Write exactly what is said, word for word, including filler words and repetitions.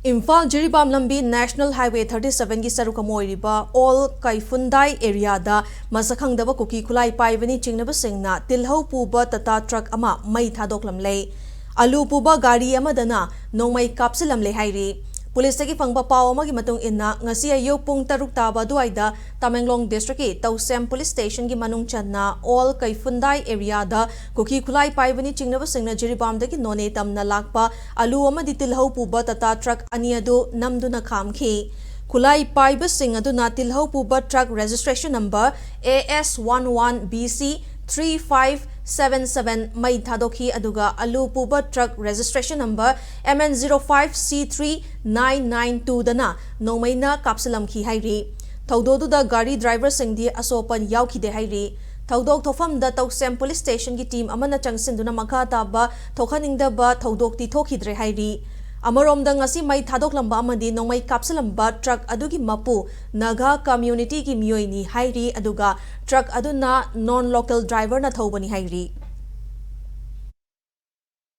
ꯏꯝꯐꯥꯜ ꯖꯤꯔꯤꯕꯥꯝ ꯂꯝꯕꯤ National Highway thirty seven ꯒꯤ ꯁꯔꯨꯛ ꯑꯃ ꯑꯣꯏꯔꯤꯕ ꯑꯣꯜ ꯀꯩꯐꯨꯟꯗꯥꯏ ꯑꯦꯔꯤꯌꯥꯗ ꯃꯁꯛ ꯈꯪꯗꯕ ꯀꯨꯀꯤ ꯈꯨꯠꯂꯥꯏ ꯄꯥꯏꯕꯅꯤ ꯆꯤꯡꯅꯕꯁꯤꯡꯅ ꯇꯤꯜꯍꯧ ꯄꯨꯕ ꯇꯥꯇꯥ ꯇ꯭ꯔꯛ ꯑꯃ ꯃꯩ ꯊꯥꯗꯣꯛꯂꯝꯂꯦ꯫ ꯑꯂꯨ ꯄꯨꯕ ꯒꯥꯔꯤ ꯑꯃꯗꯅ ꯅꯣꯡꯃꯩ ꯀꯥꯞꯁꯤꯜꯂꯝꯂꯦ ꯍꯥꯏꯔꯤ꯫ ꯄꯨꯂꯤꯁꯇꯒꯤ ꯐꯪꯕ ꯄꯥꯎ ꯑꯃꯒꯤ ꯃꯇꯨꯡ ꯏꯟꯅ, ꯉꯁꯤ ꯑꯌꯨꯛ ꯄꯨꯡ ꯇꯔꯨꯛ ꯇꯥꯕ ꯑꯗꯨꯋꯥꯏꯗ ꯇꯃꯦꯡꯂꯣꯡ ꯗꯤꯁꯇ꯭ꯔꯤꯛꯀꯤ ꯇꯧꯁꯦꯝ ꯄꯨꯂꯤꯁ ꯁ꯭ꯇꯦꯁꯟꯒꯤ ꯃꯅꯨꯡ ꯆꯟꯅ ꯑꯣꯜ ꯀꯩꯐꯨꯟꯗꯥꯏ ꯑꯦꯔꯤꯌꯥꯗ ꯀꯨꯀꯤ ꯈꯨꯠꯂꯥꯏ ꯄꯥꯏꯕꯅꯤ ꯆꯤꯡꯅꯕꯁꯤꯡꯅ ꯖꯤꯔꯤꯕꯥꯝꯗꯒꯤ ꯅꯣꯅꯦ ꯇꯝꯅ ꯂꯥꯛꯄ ꯑꯂꯨ ꯑꯃꯗꯤ ꯇꯤꯜꯍꯧ ꯄꯨꯕ ꯇꯥꯇꯥ ꯇ꯭ꯔꯛ ꯑꯅꯤ ꯑꯗꯨ ꯅꯝꯗꯨꯅ ꯈꯥꯝꯈꯤ꯫ ꯈꯨꯠꯂꯥꯏ ꯄꯥꯏꯕꯁꯤꯡ ꯑꯗꯨꯅ ꯇꯤꯜꯍꯧ ꯄꯨꯕ truck registration number A S one one B C three five seven seven ꯃꯩ ꯊꯥꯗꯣꯛꯈꯤ, ꯑꯗꯨꯒ ꯑꯂꯨ ꯄꯨꯕ truck registration number M N zero five C three nine nine two ꯗꯅ ꯅꯣꯡꯃꯩꯅ ꯀꯥꯞꯁꯤꯜꯂꯝꯈꯤ ꯍꯥꯏꯔꯤ꯫ ꯊꯧꯗꯣꯛꯇꯨꯗ ꯒꯥꯔꯤ ꯗ꯭ꯔꯥꯏꯚꯔꯁꯤꯡꯗꯤ ꯑꯁꯣꯛ ꯑꯄꯟ ꯌꯥꯎꯈꯤꯗꯦ ꯍꯥꯏꯔꯤ꯫ ꯊꯧꯗꯣꯛ ꯊꯣꯛꯐꯝꯗ ꯇꯧꯁꯦꯝ ꯄꯨꯂꯤꯁ ꯁ꯭ꯇꯦꯁꯟꯒꯤ ꯇꯤꯝ ꯑꯃꯅ ꯆꯪꯁꯤꯟꯗꯨꯅ ꯃꯈꯥ ꯇꯥꯕ ꯊꯣꯛꯍꯟꯅꯤꯡꯗꯕ ꯊꯧꯗꯣꯛꯇꯤ ꯊꯣꯛꯈꯤꯗ꯭ꯔꯦ ꯍꯥꯏꯔꯤ꯫ ꯑꯃꯔꯣꯝꯗ, ꯉꯁꯤ ꯃꯩ ꯊꯥꯗꯣꯛꯂꯝꯕ ꯑꯃꯗꯤ ꯅꯣꯡꯃꯩ ꯀꯥꯞꯁꯤꯜꯂꯝꯕ ꯇ꯭ꯔꯛ ꯑꯗꯨꯒꯤ ꯃꯄꯨ ꯅꯥꯒꯥ ꯀꯝꯃ꯭ꯌꯨꯅꯤꯇꯤꯒꯤ ꯃꯤꯑꯣꯏꯅꯤ ꯍꯥꯏꯔꯤ, ꯑꯗꯨꯒ ꯇ꯭ꯔꯛ ꯑꯗꯨꯅ non local driverꯅ ꯊꯧꯕꯅꯤ ꯍꯥꯏꯔꯤ꯫